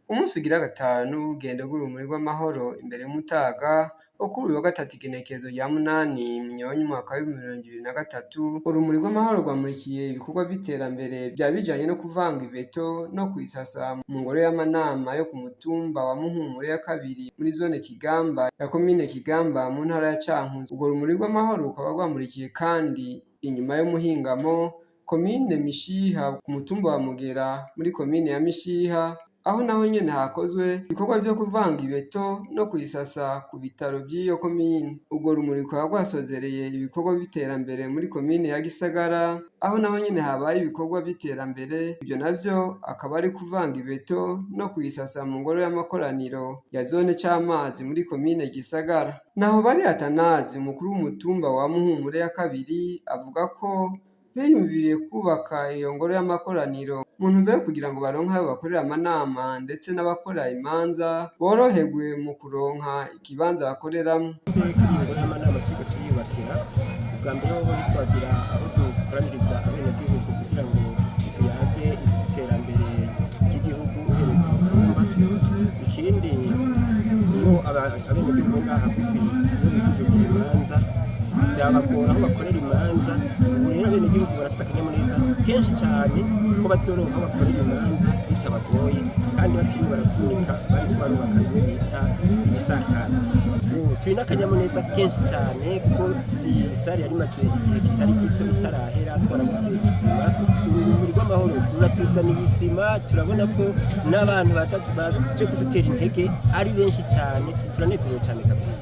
Ku munsi ugira gatanu w'urugendo rw'urumuri rw'amahoro imbere y'umutaga wo kuri uyu wa gatatu igenekerezo rya 8 Munyonyo umwaka w'2023, urumuri rw'amahoro rwamurikiye ibikorwa vy'iterambere vyari bijanye no kuvanga ibeto no kuyisasa mu ngoro y'amanama yo ku mutumba wa Muhumure ya kabiri muri zone Kigamba ya komine Kigamba mu ntara ya Cankuzo. Urwo rumuri rw'amahoro rukaba rwamurikiye kandi inyuma y'umuhingamo komine Mishiha ku mutumba wa Mugera muri komine ya Mishiha, aho naho nyene hakozwe ibikorwa vyo kuvanga ibeto no kuyisasa ku bitaro vy'iyo komine. Urwo rumuri rukaba rwasozereye ibikorwa vy'iterambere muri komine ya Gisagara, aho naho nyene habaye ibikorwa vy'iterambere, ivyo navyo akaba ari kuvanga ibeto no kuyisasa mu ngoro y'amakoraniro ya zone c'amazi muri komine Gisagara. Naho bari Atanazi, umukuru w'umutumba wa Muhumure ya kabiri, avuga ko biyumviriye kubaka iyo ngoro y'amakoraniro mu ntumbero yo kugira ngo baronke aho bakorera amanama ndetse n'abakora imanza boroherwe mu kuronka ikibanza bakoreramwo. Se kuri iyi ngoro y'amanama turiko turiyubakira, ubwa mbere hoho ntitwagira aho dukoraniriza abenegihugu kugira ngo tuyage ivy'iterambere ry'igihugu uhereye ku mutumba. Ikindi, iyo abenegihugu ngaha hagufi iyo bifuje kugira imanza vyabagora aho bakorera imanza. Ubu rero abenegihugu barafise akanyamuneza kenshi cane ko bazoronka aho bakorera imanza bitabagoye kandi batiriwe baravunika bariko barubaka bimwe bita ibisakati. Ubu turi n'akanyamuneza kenshi cyane kuko iyi sare yari imaze igihe kitari gito itarahera, twarabuze isima. Uru rumuri rw'amahoro ruratuzaniye isima, turabona ko n'abantu baje kudutera intege ari benshi cyane, turanezerewe cyane kabisa.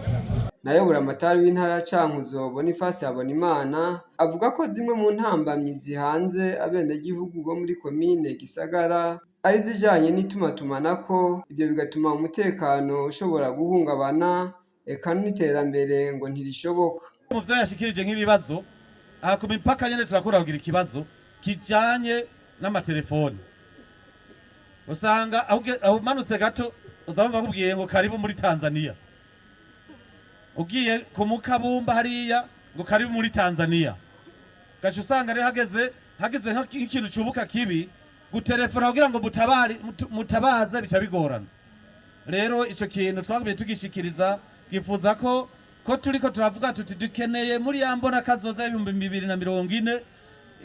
Nayo buramatari w'intara ya Cankuzo Boniface Habonimana avuga ko zimwe mu ntambamyi zihanze abenegihugu bo muri komine Gisagara ari izijanye n'itumatumanako, ivyo bigatuma umutekano ushobora guhungabana, eka n'iterambere ngo ntirishoboka. Mu vyo yashikirije nk'ibibazo aha ku mipaka nyene turakunda kugira ikibazo kijanye n'amatelefoni, usanga aho umanutse gato uzamva bakubwiye ngo karibu muri Tanzania, ugiye ku Mukabumba hariya ngo karibu muri Tanzania, gaca usanga rero hageze nk'ikintu cubuka kibi gutelefona kugira ngo mutabaze bica bigorana. Rero ico kintu twagumye tugishikiriza, twifuza ko turiko turavuga tuti dukeneye muri ya mbona kazoza y'2040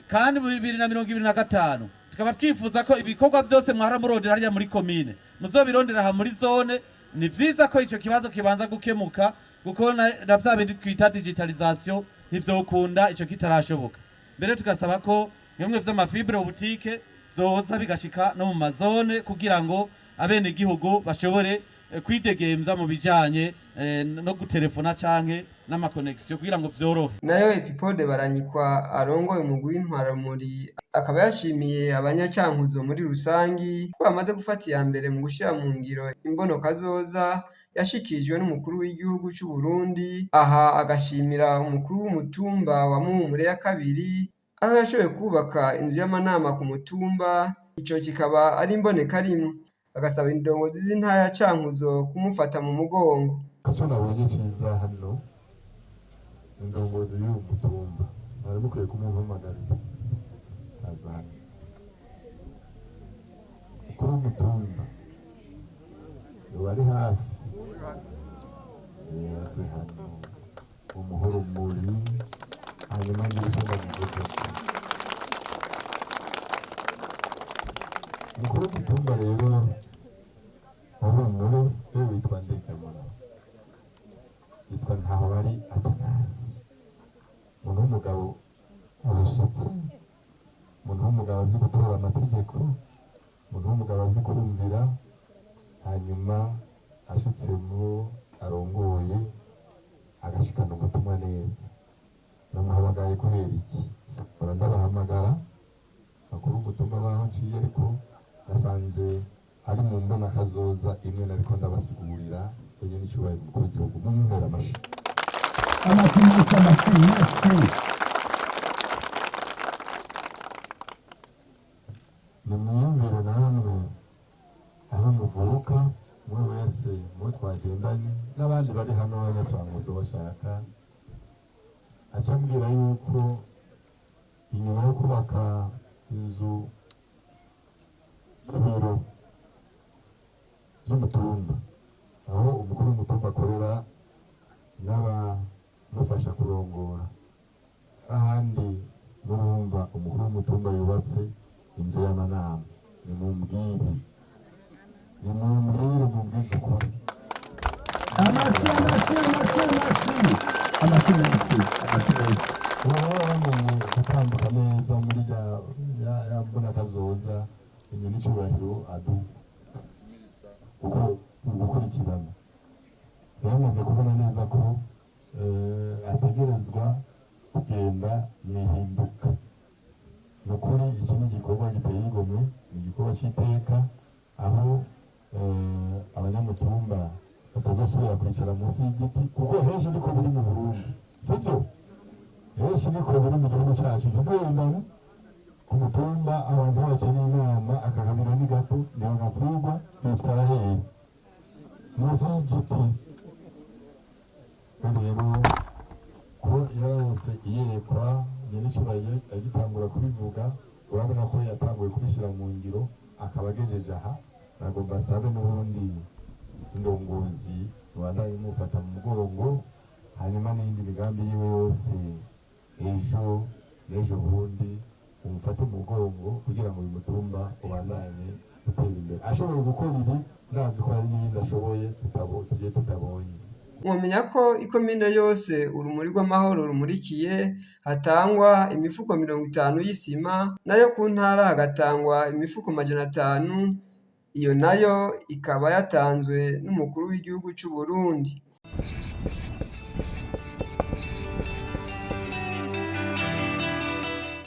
kandi mu 2025 tukaba twifuza ko ibikorwa byose mwahora murondera hariya muri komine muzobirondera aha muri zone. Ni vyiza ko ico kibazo kibanza gukemuka, kuko na vya bindi twita digitalisation ntivyokunda ico kitarashoboka. Mbere tugasaba ko bimwe vy'ama fibre optique vyoza bigashika no mu mazone kugira ngo abenegihugu bashobore kwidegemvya mu bijanye no gutelefona canke n'ama connexion kugira ngo vyorohe. Nayo Epipode Baranyikwa arongoye umugwi w'intwararumuri akaba yashimiye abanyacankuzo muri rusangi ko bamaze gufata iya mbere mu gushira mu ngiro imbonokazoza yashikirijwe n'umukuru w'igihugu c'u Burundi. Aha agashimira umukuru w'umutumba wa Muhumure ya kabiri aho yashoboye kubaka inzu y'amanama ku mutumba, ico kikaba ari imbonekarimwe, agasaba indongozi z'intara ya Cankuzo kumufata mu mugongo. Icyo nabonye cyiza hano, indongozi y'uyu mutumba mwari mukwiye kumumpamagarira aza hano. Umukuru w'umutumba yoba ari hafi, aze hano umuhe urumuri, hanyuma ngire icyo ndamuvuzeko. Umukuru w'umutumba rero wahumure we witwa Ndegamura, yitwa Ntahobari Atanazi, umuntu w'umugabo abushyitse, umuntu w'umugabo azi gutora amategeko, umuntu w'umugabo azi kumvira, hanyuma ashitse mu arongoye agashikana ubutumwa neza. Namuhamagaye kubera iki? Mpora ndabahamagara bakuru umutumba baho nciye, ariko nasanze ari mu mbona kazoza imwe nariko ndabasigurira enye n'icyubahiro umukuru w'igihugu. Mumumpera amashi. Amashyi menshi, amashyi menshi. Nimwiyumvire namwe aho muvuka, umwe wese mubo twagendanye n'abandi bari hano b'abanyacankuzo bashaka aca ambwira yuko inyuma yo kubaka inzu y'ibiro by'umutumba, aho umukuru w'umutumba akorera n'abamufasha kurongora. Ahandi murumva umukuru w'umutumba yubatse inzu y'amanama, nimumbwire, nimumbwire, mubwize ukuri. Amashyi, amashyi, amashyi, amashyi, amashyi menshi, amashyi menshi. Ubu rero bamenye gutambuka neza muri ya ya mbonakazoza inyene icyubahiro adu uko gukurikirana. Yamaze kubona neza ko ategerezwa kugenda mwihinduka. Ni ukuri iki ni igikorwa giteye igomwe, ni igikorwa cy'iteka, aho abanyamutumba batazosubira kwicara munsi y'igiti, kuko henshi niko biri mu Burundi, sibyo? Henshi niko biri mu gihugu cyacu. Ntiduhendane, ku mutumba abantu bakeneye inama, akakabiro ni gato, ntibagakwirwa, bitwara hehe? Munsi y'igiti. Rero ko yararose iyerekwa, nyir'icyubahiro agitangura kubivuga, urabona ko yatanguye kubishyira mu ngiro, akaba agejeje aha. Nagomba asabe n'ubundi indongozi rubandanye imufata mu mugongo, hanyuma n'iyindi migambi yiwe yose ejo n'ejo bundi umufate mu mugongo, kugira ngo uyu mutumba ubandanye utera imbere. Ashoboye gukora ibi, ndazi ko hari n'ibindi ashoboye tugiye tutabonye. Mwomenya ko ikomine yose Urumuri rw'Amahoro rumurikiye hatangwa imifuko 50 y'isima, nayo ku ntara hagatangwa imifuko 500, iyo nayo ikaba yatanzwe n'umukuru w'igihugu c'u Burundi.